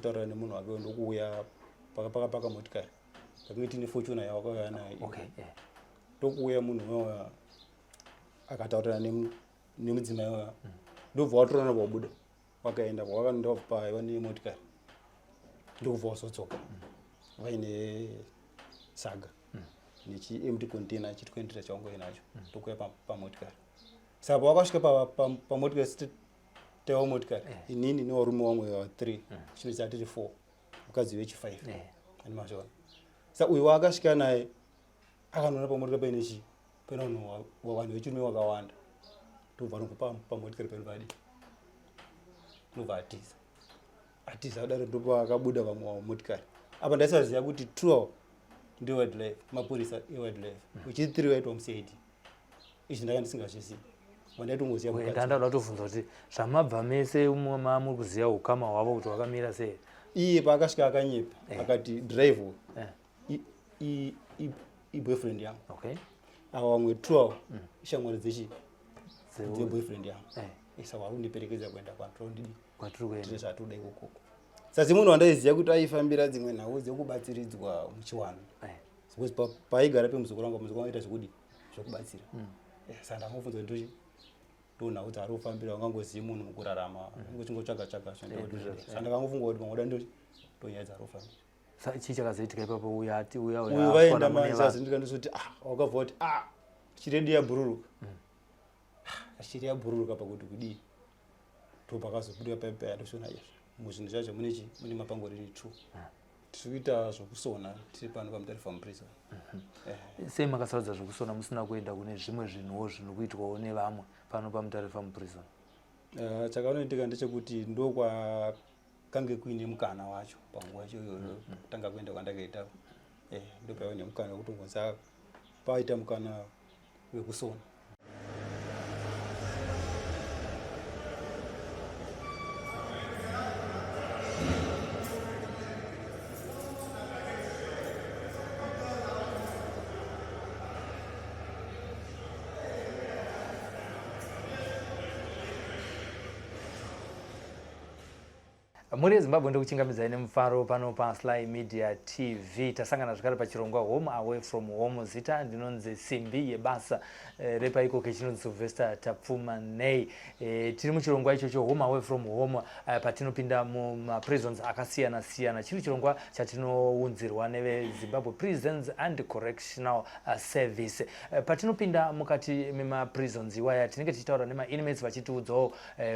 Taura nemunhu wake ndokuuya pakapaka motikari takange tiine fortuna yawakauya nayo. Okay, yeah. Ndokuuya munhu uya akataurirana nemudzimai uya, ndobva watorana wabuda wakaenda kwawakanoenda paiva nemotikari, ndokubva wazodzoka vaine saga nechiempty container chi20 chawangoye nacho, ndokuuya pamotikari. Saka pawakasvika pamotikari taiva motikari inini nevarume vamwe va 3, chinoita tiri 4, mukadzi wechi5 ani mazviona. Sa uyu waakasvika naye akanoona pamotikari paine chi paine vanhu vechirume vakawanda, ndobva nokupa pamotikari paine vadi, ndobva atiza. Atiza kudaro, ndopa akabuda vamwe vamotikari. Apa ndaisaziva kuti two ndewildlife, mapurisa ewildlife, uchi three waitwa muCID. Izvi ndanga ndisingazvizivi, vandaitongoziva mukadzi. Ndanda kutovhunza kuti zvamabva mese mamuri kuziva ukama hwavo kuti hwakamira sei? Iye paakasvika akanyepa akati drive iboyfriend yangu. Ava vamwe two ava ishamwari dzechi dzeboyfriend yangu. Saka vari kundiperekedza kuenda kwandiri. Kwatiri kuenda. Tine zvatoda ikokoko. Sasi munhu wandaiziva kuti aifambira dzimwe nhau dzekubatsiridzwa muchiwanhu, because paaigara pemuzukuru wangu, muzukuru wangu aita zvekudi zvekubatsira. Saka ndangobvunza kuti ndochi ndonhau dzaari kufambira, ungangozivi munhu mukurarama uchingotsvaga tsvaga. Saka ndakangofunga kuti pangoda ndonyaya dzaari kufambira. Chii chakazoitika ipapo? Uyo ati uya uyu vaenda manje azindikandisoti ah, wakabva kuti ah, chiredi yabhururuka, chiri yabhururuka pakuti kudii. Ndopakazobuda paipa ndosona izvi muzvinhu zvacho mune chi mune mapangolini two. Tiri kuita zvokusona tiri pano paMutare Farm Prison. Sei makasarudza zvekusona musina kuenda kune zvimwe zvinhuwo zvinokuitwawo nevamwe pano paMutare Farm Prison? Chakanoitika ndechekuti ndokwakange kuine mukana wacho panguva yacho iyoyo kutanga kuenda kwandakaita, ndopaiva nemukana wekutongonza paita mukana wekusona. Mhuri yeZimbabwe, ndokuchingamidzai nemufaro pano paSly Media TV. Tasangana zvekare pachirongwa Home Away from Home. Zita ndinonzi Simbi yebasa repaikoke chinonzi Sylvester Tapfuma Nei. Tiri muchirongwa ichocho Home Away from Home, patinopinda mumaprisons akasiyana siyana. Chiri chirongwa chatinounzirwa neveZimbabwe Prisons and Correctional Service. Patinopinda mukati memaprisons iwaya, tinenge tichitaura nemainmates vachitiudzawo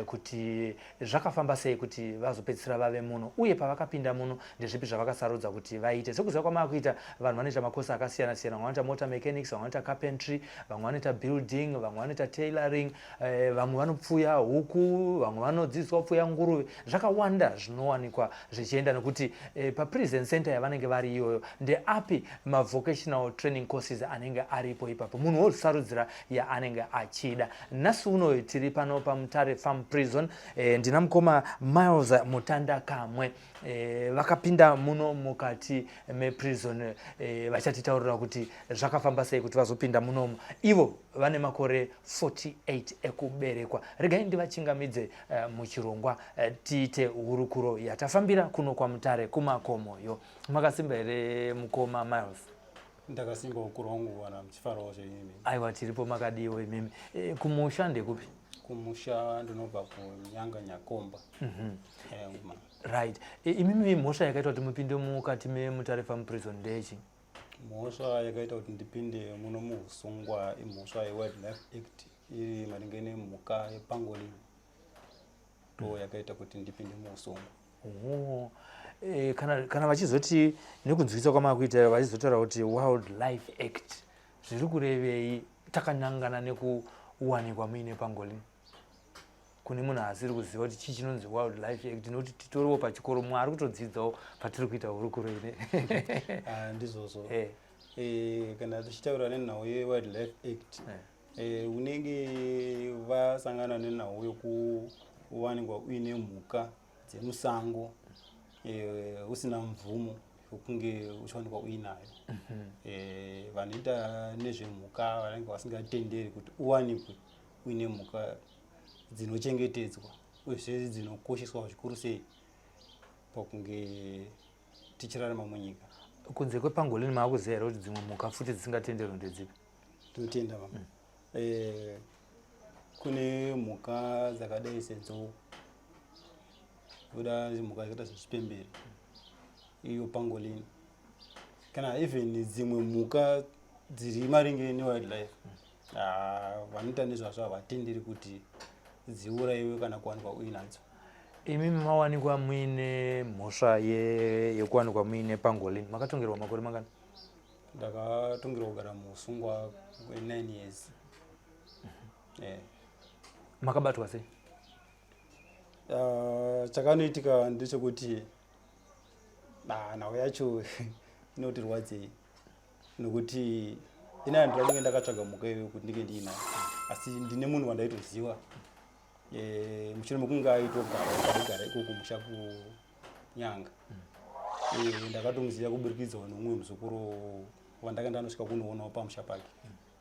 kuti zvakafamba sei kuti vazopedzisira vave muno, uye pavakapinda muno ndezvipi zvavakasarudza kuti vaite. Sekuziva kwamaakuita, vanhu vanoita makosi akasiyana siyana. Vamwe vanoita motor mechanics, vamwe vanoita carpentry, vamwe vanoita building, vamwe vanoita tailoring, vamwe vanopfuya huku, vamwe vanodzidziswa kupfuya nguruve. Zvakawanda zvinowanikwa zvichienda nekuti paprison center yavanenge vari iyoyo ndeapi mavocational training courses anenge aripo ipapo, munhu wozvisarudzira yaanenge achida. Nhasi uno tiri pano paMutare Farm Prison. Ndina mukoma Miles Mutanda Kamwe, vakapinda muno mukati meprison. Vachatitaurira kuti zvakafamba sei kuti vazopinda munomu. Ivo vane makore 48 ekuberekwa. Regai ndivachingamidze muchirongwa, tiite hurukuro yatafambira kuno kwaMutare kumakomoyo. Makasimba here, mukoma Miles? Ndakasimba, ukuru wangu, wana muchifarawo zvenyu. Aiwa, tiripo. Makadiwo imimi? Kumusha ndekupi? Kumusha ndinobva kuNyanga, Nyakomba. Right. Imimi mhosva yakaita kuti mupinde mukati meMutare Farm Prison ndechi? Mhosva yakaita kuti ndipinde muno muusungwa imhosva yeWildlife Act, iri maringe nemhuka yepangolin, ndo yakaita kuti ndipinde muusungwa. Oh. Kana vachizoti, nekunzwisa kwamakuita, vachizotaura kuti Wildlife Act, zviri kurevei takanangana nekuwanikwa muine pangolin? Kune munhu asiri kuziva kuti chii chinonzi Wildlife Act, nekuti titoriwo pachikoro, mwe ari kutodzidzawo patiri kuita hurukuro ine. Ah, ndizvozvo. Kana tichitaura nenhau yeWildlife Act, unenge vasangana nenhau yokuwanikwa uine mhuka dzemusango usina mvumo yokunge uchiwanikwa uinayo. Vanoita nezvemhuka vanenge vasingatenderi kuti uwanikwe uine mhuka dzinochengetedzwa uyezve dzinokosheswa zvikuru sei. Pakunge tichirarama munyika. Kunze kwepangolini, maakuziva here kuti dzimwe mhuka futi dzisingatenderwi ndedzipi? Tinotenda, mama. Kune mhuka dzakadai senzou, kuda mhuka dzakaita sezvipembere, iyo pangolini, kana even dzimwe mhuka dziri maringe newildlife. Ah, vanoita nezvazvo havatenderi kuti dziurayiwe kana kuwanikwa uinadzo. Imimi mawanikwa muine mhosva yekuwanikwa muine pangolin, makatongerwa makore mangani? Ndakatongerwa kugara muusungwa kwe9 years. Makabatwa sei? Ah, chakanoitika ndechekuti, ah, nhau yacho inotirwadzei, nokuti ina handira ndakatsvaga mhuka iyoyo kuti ndinge ndiinayo, asi ndine munhu wandaitoziva mushure mekunge aitogara aigara ikoko musha kuNyanga. Ndakatomuziva kuburikidzawo nomumwe muzukuru wandanga ndanosvika kunoonawo pamusha pake,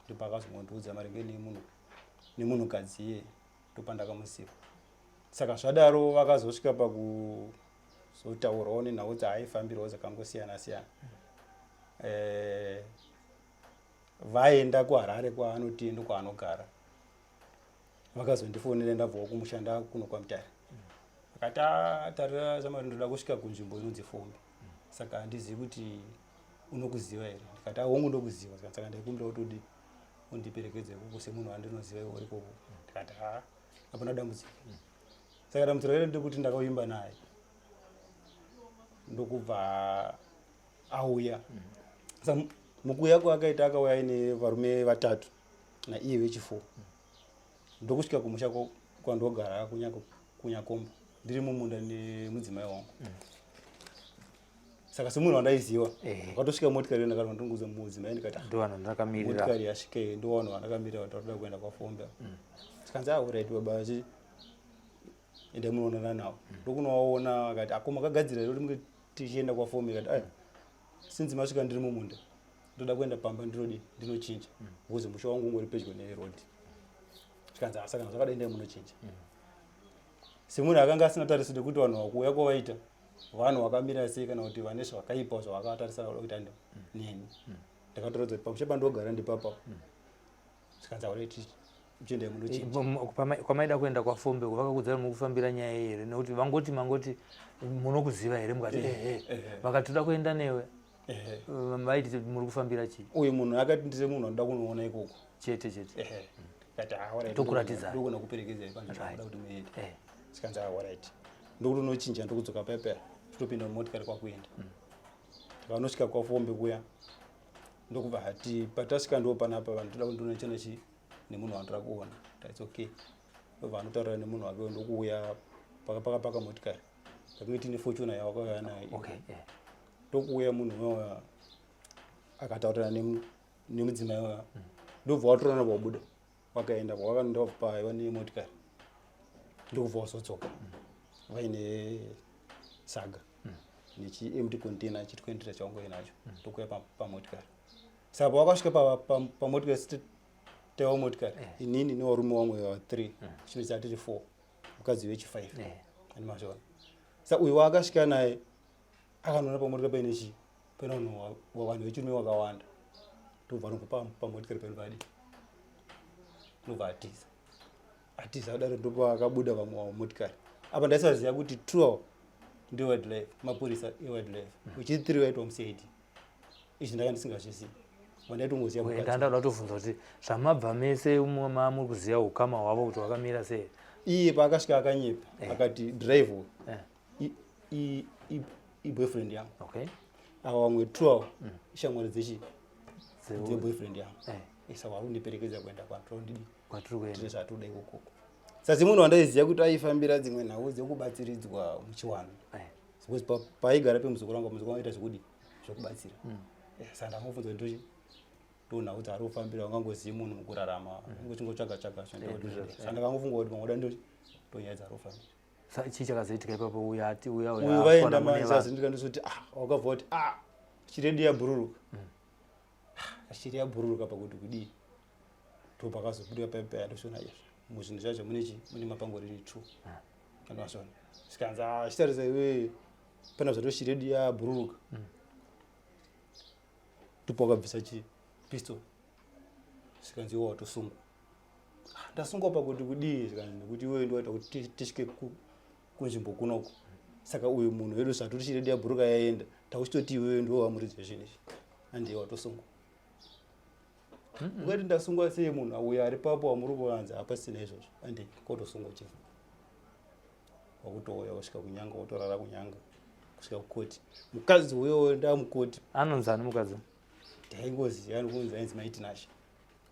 ndopakazongondiudza maringe nemunhu nemunhukadzi iye, ndopandakamuziva. Saka zvadaro vakazosvika pakuzotaurawo nenhau dzaaifambirawo dzakangosiyana siyana. Vaenda kuHarare kwaanoti ndokwaanogara, vakazondifonera ndabvawo kumusha ndakuno kwaMutare, vakati, "Ah, tarira shamwari, ndoda kusvika kunzvimbo inonzi Fombe, saka handizivi kuti unokuziva here." Ndikati, "Ahongu, ndokuziva." Saka ndaikumbira kuti udi undiperekedze ikoko semunhu wandinoziva iwe uri ikoko. Ndikati, "Ha, hapana dambudziko." Saka dambudziko racho ndekuti ndakaimba naye, ndokubva auya. Saka mukuuya kwaakaita, akauya aine varume vatatu naiye vechifour, ndokusvika kumusha kwandogara kuNyakomba, ndiri mumunda nemudzimai wangu. Saka semunhu wandaiziva, akatosvika motikari iyo, ndakati ndonguza mudzimai, ndikati, "Ah, Ndivanhu ndakamirira. Motikari yasvika iyi, ndowanhu vandakamirira kuti vakuda kuenda kwaFombe." Tikanzi, "Alright baba, achi ende munoonana navo." Ndokunovaona, akati, "Ako makagadzira here kuti munge tichienda kwaFombe?" Ikati, "Aya, since masvika ndiri mumunda, ndoda kuenda pamba, ndinodi ndinochinja, because musha wangu ungori pedyo neroad." Tikanzi, "Ah, saka zvakadai, endai munochinja." Semunhu akanga asina tarisiro yekuti vanhu vakuuya kwavaita vanhu vakamira sei, kana kuti vane zvakaipa zvavakatarisana kuda kuita neni, ndakatoratidza kuti pamusha pandogara ndipapa. Tikanzi, "Alright, chiendai munochinja." Kwamaida kuenda kwaFombe vakakudzai mukufambira nyaya iyi here? Nekuti vangoti mangoti munokuziva here, mukati ehe, vakati toda kuenda newe. Vaiti muri kufambira chii? Uyu munhu akati, "Ndise munhu anoda kunoona ikoko." Chete chete. Ehe. Kati, "Ah, alright, Tokuratidzai. ndogona kuperekedzai panzvimbo yamuda kuti muende." Tikanzi, "Ah, alright." Ndokuti unochinja, ndokudzoka paipa, totopinda mumotikari kwakuenda. Takanosvika kwaFombe kuya, ndokubva hati patasvika, ndo panapa vanhu toda kundiona chana chi nemunhu wandoda kuona. Its okay. Ndobva anotaurira nemunhu wake, ndokuuya pakapaka motikari takunge tine Fortuner yawakauya nayo. Ndokuuya munhu uyoya, akataurira nemudzimai uya, ndobva watorana, wabuda wakaenda kwavakanoenda paiva nemotikari, ndokubva wazodzoka vaine saga nechiempty container chi20 chawangoinacho nacho, ndokuuya pamotikari. Saka pawakasvika pamotikari, taiwa motikari inini nevarume vamwe va 3, chinoita tiri 4, mukadzi wechi5. Ani mazviona? Saka uyu waakasvika naye akanoona pamotikari paine chi paine vanhu vechirume vakawanda, ndobva nobva pamotikari paine vadi, ndobva atiza. Atiza kudaro, ndopa akabuda vamwe vamotikari apa. Ndaisaziva kuti two avo ndewildlife, mapurisa ewildlife, uchi three waitwa muCID. Izvi ndanga ndisingazvizivi, wandaitongoziva mukadzi. Ndanda kutovhunza kuti zvamabva mese muri kuziva ukama hwavo kuti hwakamira sei? Iye paakasvika akanyepa, akati driver iboyfriend yangu. Ava vamwe two avo ishamwari dzechi dzeboyfriend yangu. Saka vari kundiperekedza kuenda kwandiri. Kwatiri kuenda. Tine zvatoda ikokoko. Sasi munhu wandaiziva kuti aifambira dzimwe nhau dzekubatsiridzwa muchiwanhu, because paaigara pemuzukuru wangu, muzukuru wangu aita zvekudi zvekubatsira. Saka ndamubvunza kuti ndochi ndonhau dzaari kufambira, ungangozivi munhu mukurarama ungochingotsvaga tsvaga. Saka ndakangofunga kuti pamwe uda ndonyaya dzaari kufambira. Chii chakazoitika ipapo? Uyo ati uya uyu vaenda manje, asi ndikandisoti, ah, wakabva kuti, ah, chiredi yabhururuka. Ah, chiri yabhururuka pakuti kudii? Ndopakazobuda paipa, ndosona izvo muzvinhu zvacho mune chi mune mapangolini two. Andazvona, zvikanzi, "Ah, chitarisa iwe." Pana zvatoshiri yedu yabhururuka. Ndipo wakabvisa chi pistol. Zvikanzi iwe watosungwa. Ah, ndasungwa pakuti kudii? Zvikanzi nekuti iwe ndiwaita kuti tisvike kunzvimbo kunoko. Saka uyu munhu wedu zvatoti shiri yedu yabhururuka yaenda, takuchitoti iwewe ndiwe wamuridzi wezvinhu izvi. Handiye watosungwa. Ungati ndasungwa sei munhu auya ari papo wamuri kuvanza hapasina izvozvo. Andi kotosungwa chete. Wakutouya kusvika kunyanga wotorara kunyanga kusvika kukoti. Mukadzi uyo ndamukoti. Anonzi ani mukadzi? Ndaingoziva anokunzi ainzi Mai Tinashe.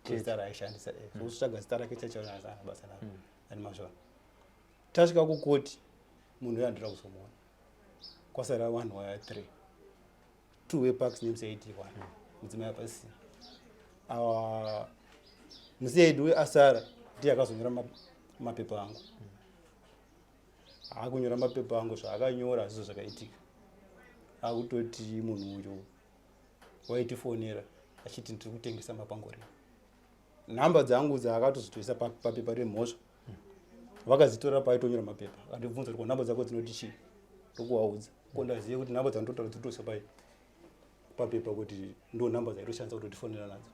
Zita raaishandisa. Zvokutsvaga zita rake chacho ana basa naro. Ani mazvona. Tasvika kukoti munhu uyo handina kuzomuona. Kwasara vanhu vaya 3. 2 weparks nemusaid one. Mudzimai apasina. Awa musaid uyo asara ndiye akazonyora mapepa angu. Akunyora mapepa angu zvaakanyora hazvizvo zvakaitika. Akutoti munhu uyu waitifonera achiti ndiri kutengesa mapangori. Nhamba dzangu dzaakatozotoisa papepa remhosva vakadzitora paaitonyora mapepa akandibvunza kuti nhamba dzako dzinoti chii, ndokuvaudza ko ndazive kuti nhamba dzandinotaura dzinotoisa pai papepa kuti ndo nhamba dzaitoshandisa kutotifonera nadzo.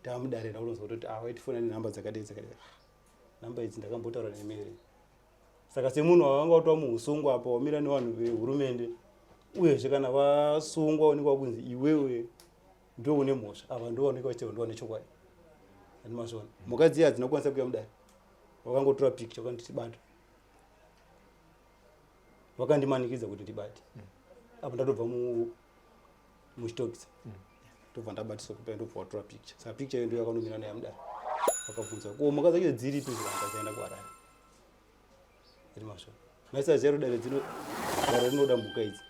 Ndamudare ndakunonzwa kutoti ah waitifonera nenhamba dzakadai dzakadai. Nhamba idzi ndakambotaura nemere. Saka semunhu wavanga watova muhusungwa apa wamira nevanhu vehurumende, uyezve kana vasungwa unenge wakunzi iwewe ndo une mhosva, ava ndo vanenge vachitaura ndo vane chokwadi. Ani mazvona mhuka dziya hadzina kukwanisa kuuya mudare, vakangotora picture vakanditibata, vakandimanikidza kuti ndibate. Apa ndatobva muchitokisi ndobva ndabatiswa kupa, ndobva watora picture. Saka picture iyo ndo yakanomira nayo mudare. Vakabvunza ko mhuka dzacho dziripi, zvikanzi dzaenda kuHarare. Iri mazvona maisaziva kuti dare dzino dare rinoda mhuka idzi.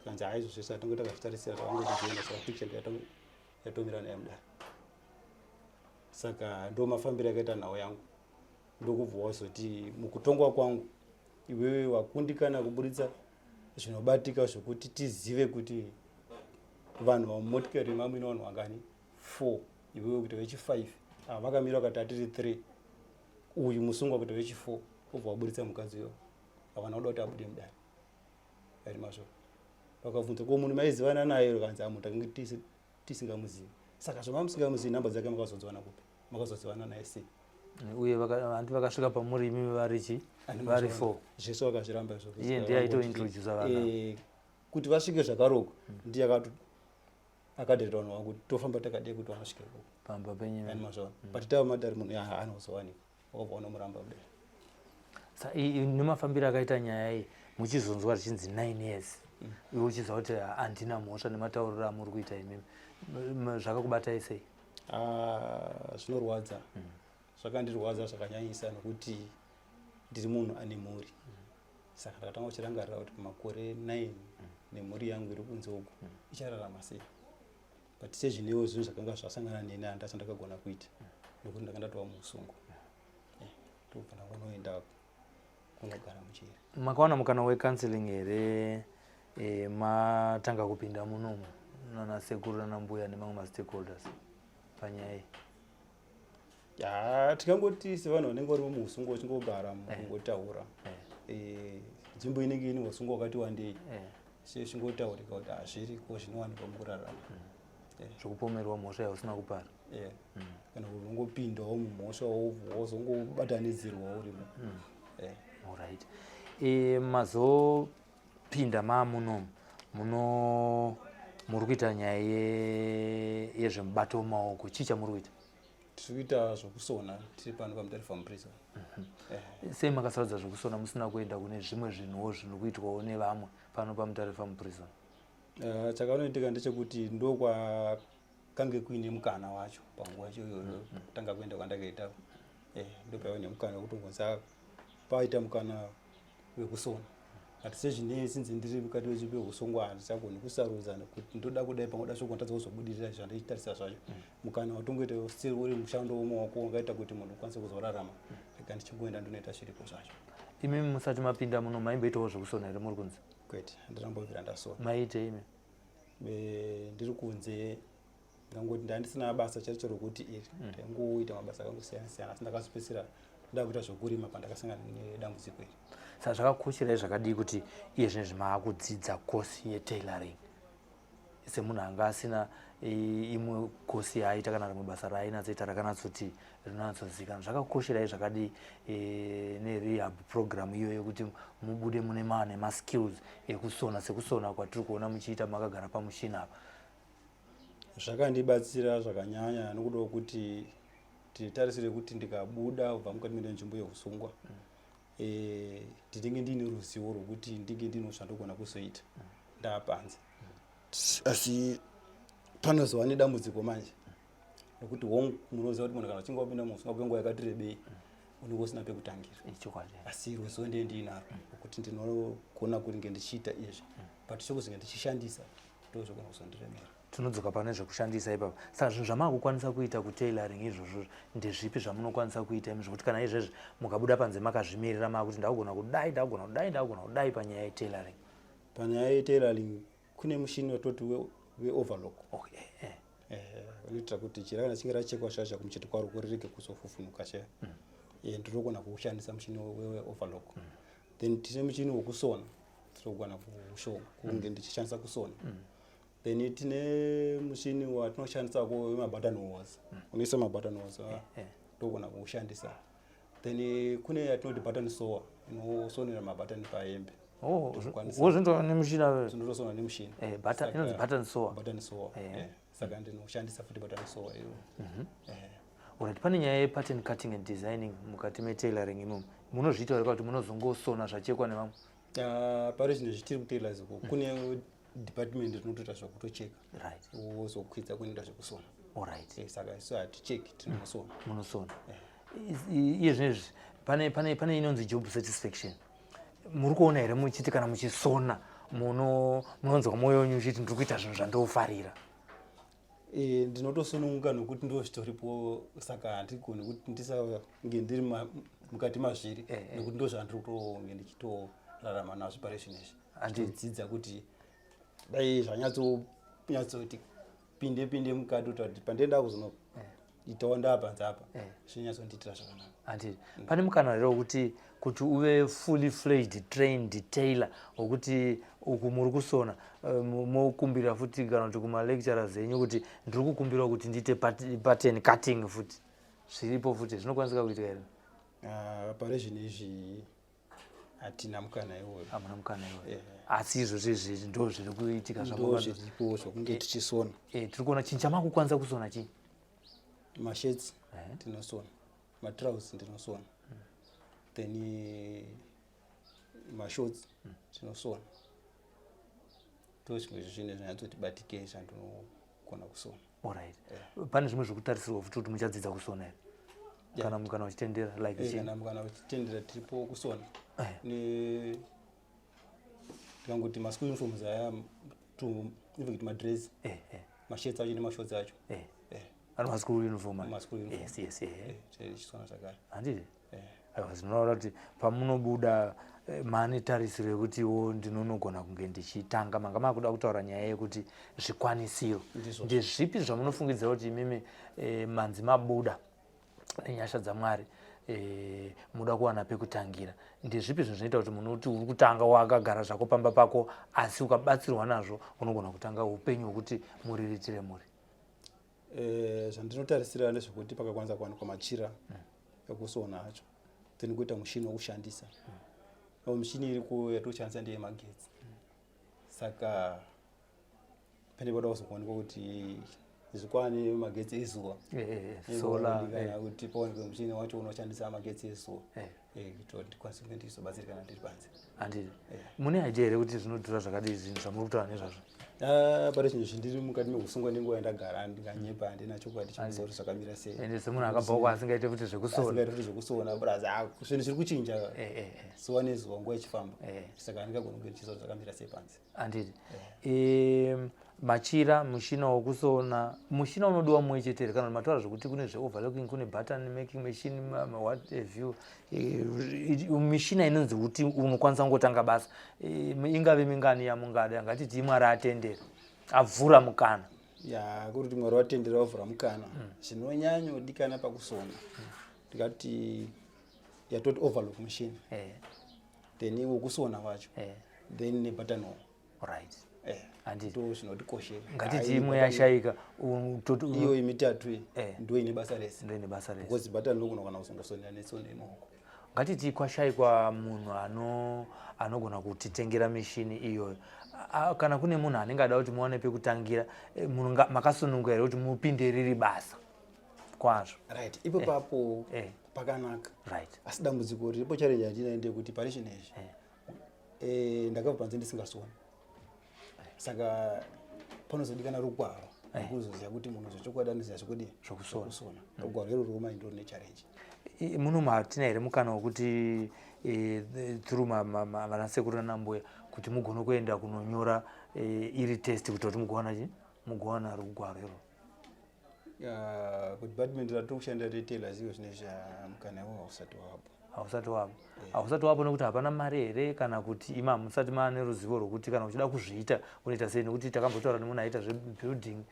Kanzi hai izvo zvese atinge takazvitarisira takangoti dzienda. Saka picture ndo yatomira nayo mudare. Saka ndo mafambiro akaita nhau yangu. Ndokubva wazoti mukutongwa kwangu iwewe wakundikana kuburitsa zvinobatika zvokuti tizive kuti vanhu vamumotikari mamuine vanhu vangani 4, iwewe kuita vechi 5, ava vakamira vakati atiri 3, uyu musungwa kuita vechi 4, obva waburitsa mukadzi uyo. Havana kuda kuti abude mudare. Ari mazvo vakabvunza ko munhu maizivana naye, kanzi amu takange tisingamuzivi. Saka zvamamusingamuzivi nhamba dzake makazodziwana kupi, makazozivana naye sei? Uye handi vakasvika pamuri imimi vari chi vari 4? Zvese vakazviramba izvo. Iye ndiye aitointrodusa vana. Kuti vasvike zvakaroko ndiye akadherera vanhu vangu kuti tofamba takadii kuti vanosvika ikoko pamba penyu. Ani mazvona but tava madare munhu ya anozowanikwa wakabva unomuramba kudai. Sa nemafambiro akaita nyaya iyi, muchizonzwa zvichinzi 9 years, iwe uchiziva kuti handina mhosva nematauriro amuri kuita imimi, zvakakubatai sei? Ah, zvinorwadza. Zvakandirwadza zvakanyanyisa nokuti ndiri munhu ane mhuri. Saka ndakatanga kuchirangarira kuti pamakore 9 nemhuri yangu iri kunze uku ichararama sei. But sezvinewo zvinhu zvakanga zvasangana neni handasa ndakagona kuita nokuti ndanga ndatova muusungwa. Ndobva ndangonoenda kunogara mujeri. Makawana mukana wecounseling here matanga kupinda munomu nana sekuru nana mbuya nemamwe mastakeholders panyaya iyi? Ya, tikangoti sevanhu vanenge vari muusungwa uchingogara mungotaura. Nzvimbo inenge ine usungwa wakati wandei, sezvingotaurika kuti hazviriko zvinowanikwa mukurarama. Zvekupomerwa mhosva yausina kupara. Kana kuti ungopindawo mumhosva wozongobatanidzirwa urimo. Alright, mazopinda maamunomu muno muri kuita nyaya yezvemubato wemaoko, chii chamuri kuita? Tiri kuita zvokusona tiri pano paMutare Farm Prison. Sei makasarudza zvekusona musina kuenda kune zvimwe zvinhuwo zviri kuitwawo nevamwe pano paMutare Farm Prison? Chakanoitika ndechekuti ndokwakange kuine mukana wacho panguva yacho iyoyo kutanga kuenda kwandakaita, ndopaiva nemukana wekutongonza paita mukana wekusona. But sezvinei sinzi ndiri mukati wehusungwa handichagoni kusarudza nekuti ndoda kudai pangoda shoko nditadza kuzobudirira zvandichitarisa zvacho. Mukana watongoita still uri mushando wemaoko ungaita kuti munhu ukwanise kuzorarama, rega ndichingoenda ndinoita zviripo zvacho. Imimi musati mapinda muno maimboitawo zvekusona here muri kunze? Kwete, handinambobvira ndasona. Maiite imi? Ndiri kunze ndangoti ndandisina basa chacho rokuti iri ndaingoita mabasa akangosiyana siyana, asi ndakazopedzisira ndakuita zvokurima pandakasangana nedambudziko iri. Saka zvakakosherai zvakadii kuti iye zvinezvi maakudzidza kosi yetailoring semunhu anga asina imwe kosi yaaita kana rimwe basa raainatsoita rakanatsoti rinonatsozikanwa? Zvakakosherai zvakadii nerehab program iyoyo yekuti mubude mune maane maskills ekusona sekusona kwatiri kuona muchiita makagara pamushina apa? Zvakandibatsira zvakanyanya nokuda kwekuti titarisire kuti ndikabuda kubva mukati mene nzvimbo yeusungwa, ndinenge ndiine ruzivo rwekuti ndinge ndino zvandogona kuzoita ndaapanze. Asi panozova nedambudziko manje, nekuti hongu, munoziva kuti munhu kana uchinge wapinda muusungwa kwenguva yakati rebei, unenge usina pekutangira. Asi ruzivo ndiye ndiinaro rwekuti ndinogona kunge ndichiita izvi, but chokuzonge ndichishandisa ndozvogona kuzondiremera. Tinodzoka pane zvekushandisa ipapa. Saka zvinhu zvamaakukwanisa kuita kutailoring izvozvo ndezvipi zvamunokwanisa kuita imi, zvokuti kana izvezvi mukabuda panze makazvimirira, maakuti ndakugona kudai, ndakugona kudai, ndakugona kudai panyaya yetailoring? Panyaya yetailoring kune mushini watoti weoverlock. Unoitira kuti jira kana chinge rachekwa shasha kumucheto kwaro kurirege kuzofufunuka chaya. Ndinogona kuushandisa mushini weoverlock. Then tine mushini wekusona, tinogona kunge ndichishandisa kusona. Then tine mushini watinoshandisa wemabutton holes, unoisa mabutton holes, ndogona kuushandisa. Then kune yatinoti button sewer, inosonera mabutton pahembe. Oh, wozvinotoona nemushina? Zvinotosonwa nemushini. Inonzi button sewer? Button sewer. Saka ndinoshandisa futi button sewer iyo. Alright, pane nyaya yepattern cutting and designing mukati metailoring imomo, munozviita here kuti munozongosona zvachekwa nevamwe? Ah, pari zvino zvitiri kutailors uko kune department rinotoita zvekutocheka, wozokwidza kunoita zvekusona. Saka isu haticheki, tinosona. Munosona. Iye zvinezvi pane inonzi job satisfaction, muri kuona here muchiti kana muchisona munonzwa mwoyo wenyu uchiti ndiri kuita zvinhu zvandofarira? Ndinotosununguka nokuti ndo zvitoripo, saka handigoni kuti ndisange ndiri mukati mazviri, nekuti ndo zvandiri kutonge ndichitorarama nazvo pari zvinezvi. Handidzidza kuti dai zvanyatsonyatsoti pinde pinde mukati, kuti pandenda kuzonoitawo ndaapanze apa, zvinonyatsondiitira zvakanaka. Handiti pane mukana here wekuti kuti uve fully fledged trained tailor, wekuti uku muri kusona, mokumbira futi kana kuti kumalecturers enyu kuti ndiri kukumbirawo kuti ndiite pattern cutting futi? Zviripo futi, zvinokwanisika kuitika here? Ah, pari zvino izvi hatina mukana iwoyo. Hamuna mukana iwoyo? Asi izvozvo izvi ndo zviri kuitika? Ndo zviripo zvokunge tichisona. Tiri kuona chinhu chamakukwanisa kusona chii? Mashirts tinosona, matrousers ndinosona, then mashorts tinosona. Ndo zvimwe zvinhu zvinyatsoti batikei zvandinogona kusona. Alright, pane zvimwe zvekutarisirwa futi kuti muchadzidza kusona here? Kana mukana uchitendera, like chii? Kana mukana uchitendera, tiripo kusona. Ne tikangoti maschool uniforms aya, even kuti madress, mashirts acho nemashorts acho. Ari maschool uniform aya? Maschool uniform. Yes. Tichisona zvakare. Handiti aiwa, zvinotaura kuti pamunobuda mane tarisiro yekutiwo ndinonogona kunge ndichitanga. Manga makuda kutaura nyaya yekuti zvikwanisiro. Ndizvo. Ndezvipi zvamunofungidzira kuti imimi, manzi mabuda nenyasha dzaMwari, muda kuwana pekutangira, ndezvipi zvinhu zvinoita kuti munhu uti uri kutanga wakagara zvako pamba pako, asi ukabatsirwa nazvo unogona kutanga upenyu hwekuti muriritire muri? Zvandinotarisira ndezvekuti pakakwanisa kuwanikwa machira ekusona acho, then kuita mushini wekushandisa. No mishini iriko yatoshandisa ndeyemagetsi, saka pane pada kuzokuonekwa kuti zvikwane magetsi ezuva. Solar. Kana kuti paonekwe mushini wacho unoshandisa magetsi ezuva, kuitira kuti ndikwanise kunge ndichizobatsirikana ndiri panze. Handiti mune idea here kuti zvinodhura zvakadii zvinhu zvamuri kutaura nezvazvo? Ah, pari zvinhu zvindiri mukati mekusungwa nenguva yandagara, ndinganyepa, handina chokwadi chekuziva kuti zvakamira sei. Ende semunhu akabva uko asingaite futi zvekusona. Asingaiti futi zvekusona, plus zvinhu zviri kuchinja zuva nezuva, nguva ichifamba, saka handingagoni kunge ndichiziva kuti zvakamira sei panze. Handiti machira, mushina wokusona, mushina unodiwa mumwe chete here, kana kuti mataura zvekuti kune zveoverlocking, kune button making machine, what have you, mishina inonzi kuti unokwanisa kungotanga basa, ingave mingani yamungada? Ngatiti Mwari atendera, avhura mukana. Ya, kuri kuti Mwari watendera, wavhura mukana, zvinonyanyodikana pakusona ndikati yatoti overlock machine. Then iwo kusona wacho, then nebutton hole. Handiti. Ndo zvinotikoshera. Ngatiti imwe yashayika, Iyo imitatu iyi ndo ine basa rese. Ndo ine basa rese. Because button rinogona kana kuzongosonera netsono nemaoko. Ngatiti kwashayikwa munhu anogona kutitengera mishini iyoyo. Kana kune munhu anenge ada kuti muwane pekutangira, munhu makasununguka here kuti mupinde riri basa kwazvo? Right, ipo papo pakanaka. Asi dambudziko riripo, challenge yandinayo ndeyekuti pari zvino izvi ndakabva panze ndisingasoni, saka panozodikana rugwaro rwekuzoziva kuti munhu zvechokwadi anoziva zvekudii. Zvokusona. Zvokusona. Rugwaro iroro rwomai ndo rine challenge. Muno hatina here mukana wekuti through vanasekuru nanambuya kuti mugone kuenda kunonyora iri test kuti mugowana chi mugowana rugwaro iroro? Kudepartment ratiri kushanda retailers iyo zvinezvi, mukana iwo hausati wapo. Hausati wapo? Hausati wapo nekuti hapana mari here, kana kuti ima musati maane ruzivo rwokuti kana uchida kuzviita unoita sei? Nekuti takambotaura nemunhu aita zvebuilding,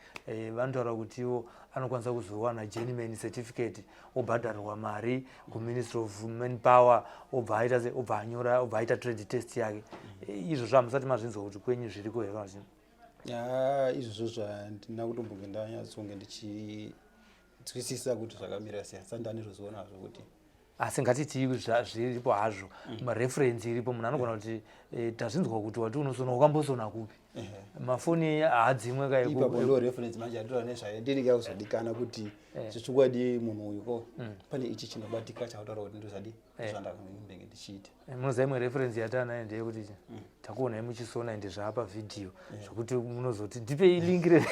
vanotaura kuti iwo anokwanisa kuzowana journeyman certificate, obhadharwa mari kuMinistry of Manpower, obva aita se obva anyora, obva aita trade test yake. Izvozvo hamusati mazvinzwa kuti kwenyu zviriko here kana chii? Ya, izvozvo zvandina kutombonge ndanyatsonge ndichinzwisisa kuti zvakamira sei, asi ndane ruzivo nazvo kuti Asi ngatiti zviripo hazvo, mareference iripo, munhu anogona kuti tazvinzwa kuti wati unosona, wakambosona kupi? Mafoni haadzimwe ka. Ipapo ndo reference manje yandinotaura nezvayo, ndinenge yakuzodikana kuti zvechokwadi munhu uyu ko pane ichi chinobatika chautaura kuti ndozvadi zvandakambenge ndichiita. Munoziva imwe reference yatanayo ndeyekuti takuonai muchisona, ende zvaapa vhidhiyo zvokuti munozoti ndipei link re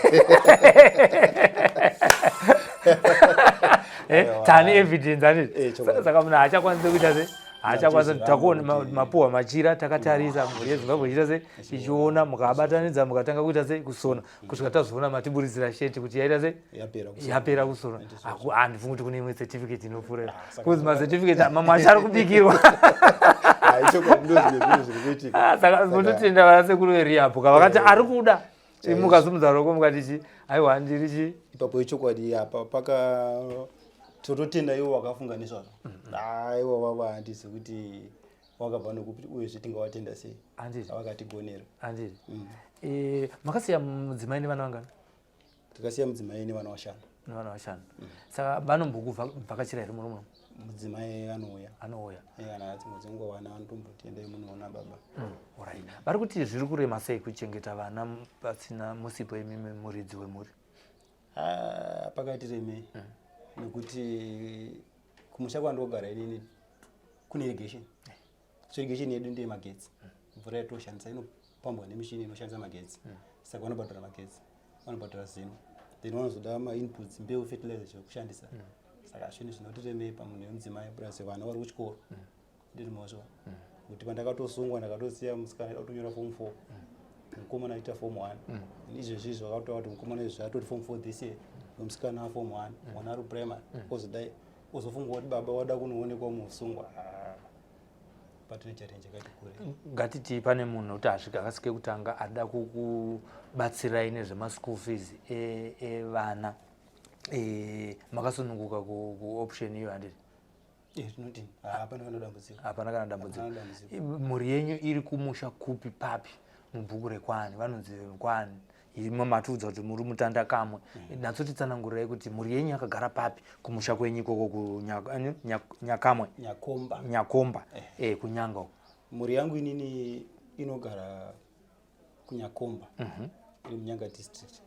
tane evidence aniti. Chokwadi. Saka munhu haachakwanisi kuita se haachakwanisi. Achizviramba Takuona mapuhwa machira takatarisa, mhuri yeZimbabwe ichiita se ichiona, mukabatanidza mukatanga kuita se kusona kusvika tazoona matiburitsira sheti kuti yaita se Yapera kusona. Yapera kusona. Handifungi kuti kune imwe certificate inopfuura Saka kuzi macertificate mamwe achari kubikirwa. Ah, ichokwadi, ndo zvimwe zvinhu zviri kuitika. Ah, saka munotenda vanasekuru verehab ka vakati ari kuda, mukazumudza roko mukati chi aiwa ndiri chi Ipapo ichokwadi, apa paka tototenda iwo wakafunga nezvazvo. Aiwa, vava handizi kuti wakabva nokupi, uyezve tingawatenda sei. Handiti. Vakatigonera. Handiti. Makasiya mudzimai nevana vangani? Takasiya mudzimai nevana vashanu. Nevana vashanu. Saka vanombokuvhakachira here muno muno? Mudzimai anouya. Anouya. Kana dzimwe dzenguva vana vanotomboti endai munoona baba. Alright. Vari kuti zviri kurema sei kuchengeta vana pasina musipo imimi muridzi wemhuri? Ah, pakati remei, nekuti kumusha kwandogara inini kune irrigation, so irrigation yedu ndeye magetsi. Mvura yatoshandisa inopambwa nemishini inoshandisa magetsi, saka vanobhadhara magetsi, vanobhadhara zino, then vanozoda mainputs, mbeu, fertilizer zvekushandisa. Saka zvinhu zvinotiremei pamunhu wemudzimai, plus vana vari kuchikoro. Ndiri mhosva kuti pandakatosungwa ndakatosiya musikana aida kutonyora form 4, mukomana aita form 1. Izvezvi zvakatoa kuti mukomana izvi atori form 4 this year, wemusikana aform 1, mwana ari kuprimary. Ozodai ozofunga kuti baba wada kunoonekwa musungwa. Ah, patine challenge yakati kure. Ngatiti pane munhu kuti asvika akasike kutanga ada kukubatsirai nezvemaschool fees evana, makasununguka kuoption iyo, handiti? Tinoti hapana kana dambudziko. Hapana kana dambudziko. Hapana dambudziko. Mhuri yenyu iri kumusha kupi, papi, mubhuku rekwani, vanonzi kwani? Imo matiudza kuti muri mutanda kamwe. Natsotitsanangurirai kuti mhuri yenyu yakagara papi kumusha kwenyu ikoko kuNyakamwe. Nyakomba. Nyakomba, kuNyanga uko. Mhuri yangu inini inogara kuNyakomba, iri muNyanga District,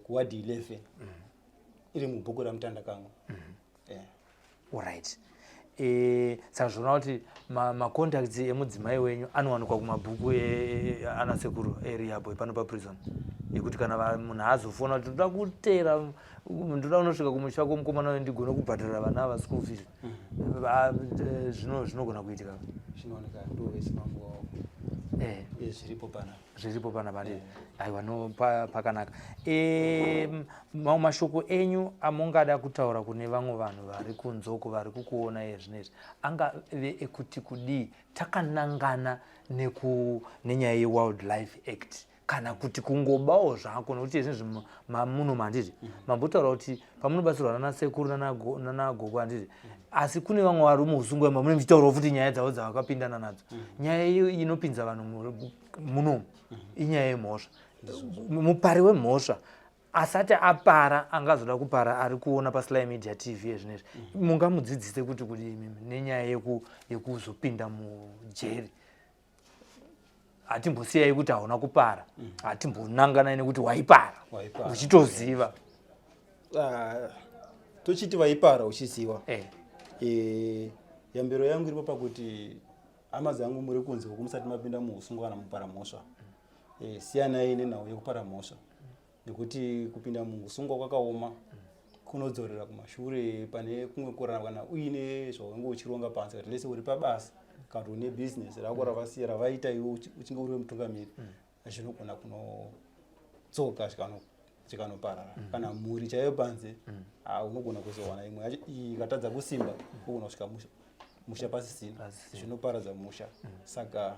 kuward 11, iri mubhuku raMutanda kamwe. Alright. Saka zvoona kuti macontacts emudzimai wenyu anowanikwa kumabhuku anasekuru erehab pano paprison, ekuti kana munhu azofona kuti ndoda kuteera, ndoda unosvika kumusha kwomukomana uyu ndigone kubhadharira vana ava school fees, zvinogona kuitika. Zvinooneka, ndo vese vangu wavo. Zviripo panapa. Zviripo pana pari. Aiwa, no, pakanaka. Mamwe mashoko enyu amungada kutaura kune vamwe vanhu vari kunzoko vari kukuona iye zvinezvi angave ekuti kudii, takanangana nenyaya yeWildlife Act? Kana kuti kungobawo zvako, nokuti izvinzvi mamuno handiti mambotaura kuti pamunobatsirwa nanasekuru nanagogo, handiti? Asi kune vamwe vari muusungwa mamune muchitaurawo futi nyaya dzavo dzavakapindana nadzo. Nyaya iyo inopinza vanhu munomu inyaya yemhosva. Mupari wemhosva asati apara, angazoda kupara, ari kuona paSly Media TV ezvinezvi, mungamudzidzise kuti kudii imimi nenyaya yekuzopinda mujeri? Hatimbosiyai kuti hauna kupara, hatimbonanganai nekuti waipara Waipara. uchitoziva. Ah, tochiti vaipara uchiziva. Yambiro yangu iripo pakuti, hama dzangu muri kunze uku, musati mapinda muusungwa kana mupara mhosva, siyanai nenhau yekupara mhosva, nekuti kupinda muusungwa kwakaoma, kunodzorera kumashure pane kumwe kurarama. Kana uine zvaunenge uchironga panze, kuti lese uri pabasa kana kuti une bhizinesi rako ravasiya ravaita iwe uchinge uri wemutungamiri, zvinogona kunodzoka zvikanoparara. Kana mhuri chaiyo panze, ah, unogona kuzowana imwe yacho iyi ikatadza kusimba, unogona kusvika musha pasisina. Pasisina. Zvinoparadza musha. Saka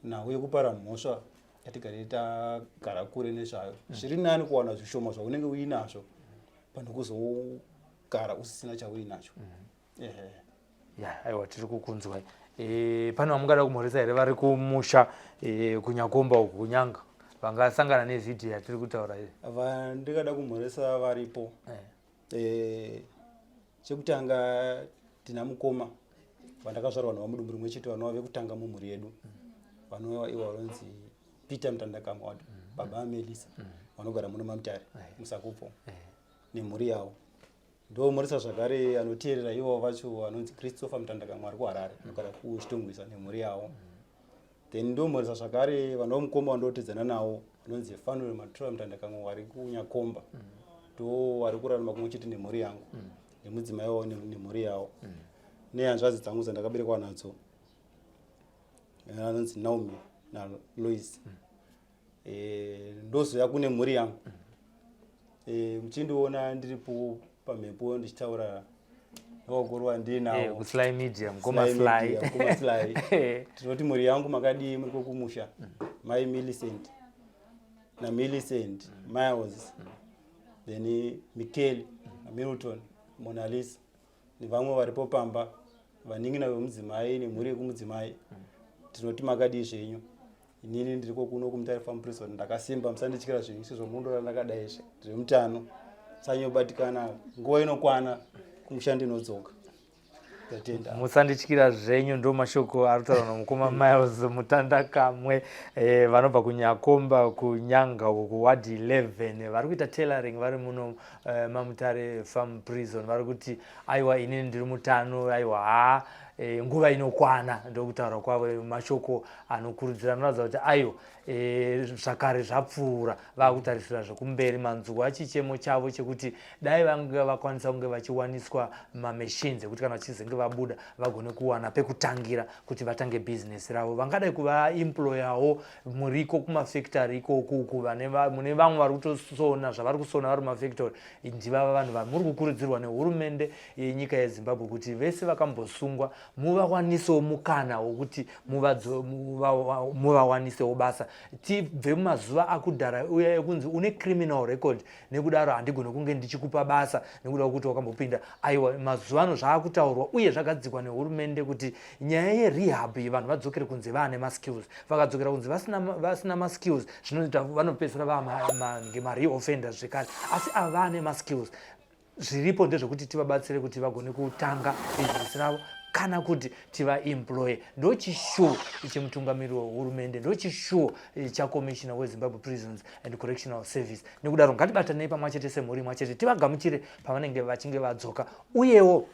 nhau yekupara mhosva ngatigare tagara kure nezvayo. Zviri nani kuwana zvishoma zvaunenge uinazvo pane kuzogara usisina chauinacho. Ehe. Ya, aiwa, tiri kukunzwai. Pane vamungada kumhoresa here vari kumusha kunyakomba uku kunyanga, vangasangana nevhidhiyo yatiri kutaura iyi? Vandingada kumhoresa varipo. Chekutanga tina mukoma vandakazvarwa navo mudumbu rimwe chete, vanova vekutanga mumhuri yedu, vanova ivo vanonzi Peter Mutandakamwa, baba vaMelisa, vanogara muno maMutare muSakupfo nemhuri yavo. Ndomhoresa zvakare anoteerera ivo vacho vanonzi Christopher Mutandakamwa, ari kuHarare, anogara kuChitungwiza nemhuri yavo. Then ndomhoresa zvakare vanova mukoma vandotedzana navo, vanonzi Fanuel Matura Mutandakamwa, vari kuNyakomba, ndo vari kurarama kumwe chete nemhuri yangu nemudzimai wavo nemhuri yavo, nehanzvadzi dzangu dzandakaberekwa nadzo, anonzi Naomi naLois. Ndozoya kune mhuri yangu. Muchindiona ndiripo pamhepo ndichitaura nevakuru vandinawo kuSly Media, mukoma Sly Sly. Media, mukoma Sly. Tinoti mhuri yangu, makadii muri kumusha? Mai Millicent naMillicent, Miles, then Mikeli naMilton, Monalisa nevamwe varipo pamba, vanin'ina vemudzimai nemhuri yekumudzimai, tinoti makadii zvenyu? Inini ndiriko kuno kuMutare Farm Prison, ndakasimba, musandityira zvenyu sezvo mundora ndakadai ndiri mutano. Sanyobatikana, nguva inokwana kumusha ndinodzoka. Ndatenda. Musandityira zvenyu, ndo mashoko ari kutaurwa nomukoma Miles Mutandakamwe, vanobva kuNyakomba kuNyanga uko kuward 11, vari kuita tailoring vari muno maMutare Farm Prison. Vari kuti aiwa, inini ndiri mutano, aiwa ha, nguva inokwana. Ndokutaura kwavo, mashoko anokurudzira anoratidza kuti aiwa, zvakare zvapfuura, vakutarisira zvekumberi. Manzwa chichemo chavo chekuti dai vange vakwanisa kunge vachiwaniswa mamachines ekuti kana vachizenge vabuda vagone kuwana pekutangira kuti vatange bhizinesi ravo. Vangadai kuvaemployawo muriko kumafactory ikokuku, mune vamwe vari kutosona zvavari kusona vari mumafactory. Ndivava vanhu vamuri kukurudzirwa nehurumende yenyika yeZimbabwe kuti vese vakambosungwa muvawanisewo mukana wokuti muvawanisewo basa. Tibve mumazuva akudhara uya ekunzi une criminal record, nekudaro handigoni kunge ndichikupa basa nekuda kwekuti wakambopinda. Aiwa, mazuva ano zvaakutaurwa uye zvagadzikwa nehurumende kuti nyaya yerehab iyi, vanhu vadzokere kunze vaane maskills. Vakadzokera kunze vasina maskills, zvinoita vanopedzisira vamange mareoffenders zvekare. Asi ava vaane maskills, zviripo ndezvekuti tivabatsire kuti vagone kutanga bhizinesi ravo kana kuti tivaemploye. Ndo chishuwo chemutungamiri wehurumende, ndo chishuwo chakomishina weZimbabwe Prisons and Correctional Service. Nekudaro ngatibatanei pamwe chete semhuri imwe chete, tivagamuchire pavanenge vachinge vadzoka. Uyewo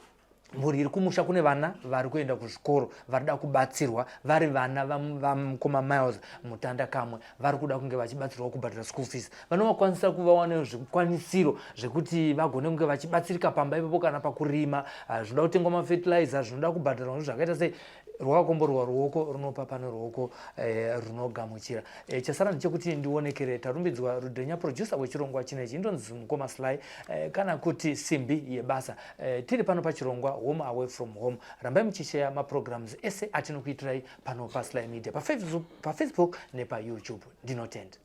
mhuri iri kumusha, kune vana vari kuenda kuzvikoro varida kubatsirwa, vari vana vamukoma Miles Mutanda Kamwe, vari kuda kunge vachibatsirwa kubhadhara school fees. Vanovakwanisa kuvawanewo zvikwanisiro zvekuti vagone kunge vachibatsirika pamba ipapo, kana pakurima, ah, zvinoda kutengwa mafertilizer, zvinoda kubhadharwa, zvakaita sei. Rwakakomborwa ruoko runopa pane ruoko eh, runogamuchira. Eh, chasara ndechekuti ndionekere tarumbidzwa Rudhenya producer wechirongwa chinechi indonzi mukoma Sly eh, kana kuti simbi yebasa. Eh, tiri pano pachirongwa Home Away From Home. Rambai muchisheya maprograms ese atinokuitirai pano paSly Media paFacebook, paFacebook nepaYouTube. Ndinotenda.